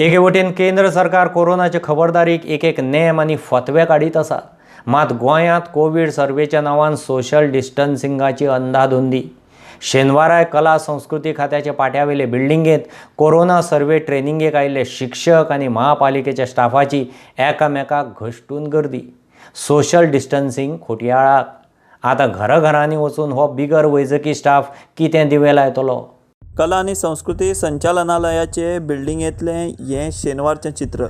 एके वटेन केंद्र सरकार कोरोनाचे खबरदारीक एक एक नेम आनी फतवे काडीत आसा, मात गोंयांत कोवीड सर्वेच्या नांवान सोशल डिस्टन्सिंगाची अंदाधुंदी. शेनवाराय कला संस्कृती खात्याच्या पाट्यावेले बिल्डिंगेंत कोरोना सर्वे ट्रेनिंगेक आयिल्ले शिक्षक आनी महापालिकेच्या स्टाफाची एकामेकाक घश्टून गर्दी. सोशल डिस्टन्सिंग खोटयाळाक. आतां घराघरांनी वचून हो बिगर वैजकी स्टाफ कितें दिवे लायतलो? कला आनी संस्कृती संचालनालयाचे बिल्डिंगेंतलें हें शेनवारचें चित्र.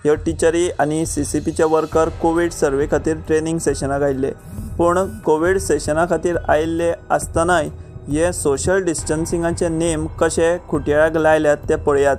ह्यो टिचरी आनी सीसीपीचे वर्कर कोवीड सर्वे खातीर ट्रेनींग सेशनाक आयिल्ले, पूण कोवीड सेशना खातीर आयिल्ले आसतनाय हे सोशल डिस्टन्सिंगाचे नेम कशे खुटयाळ्याक लायल्यात ते पळयात.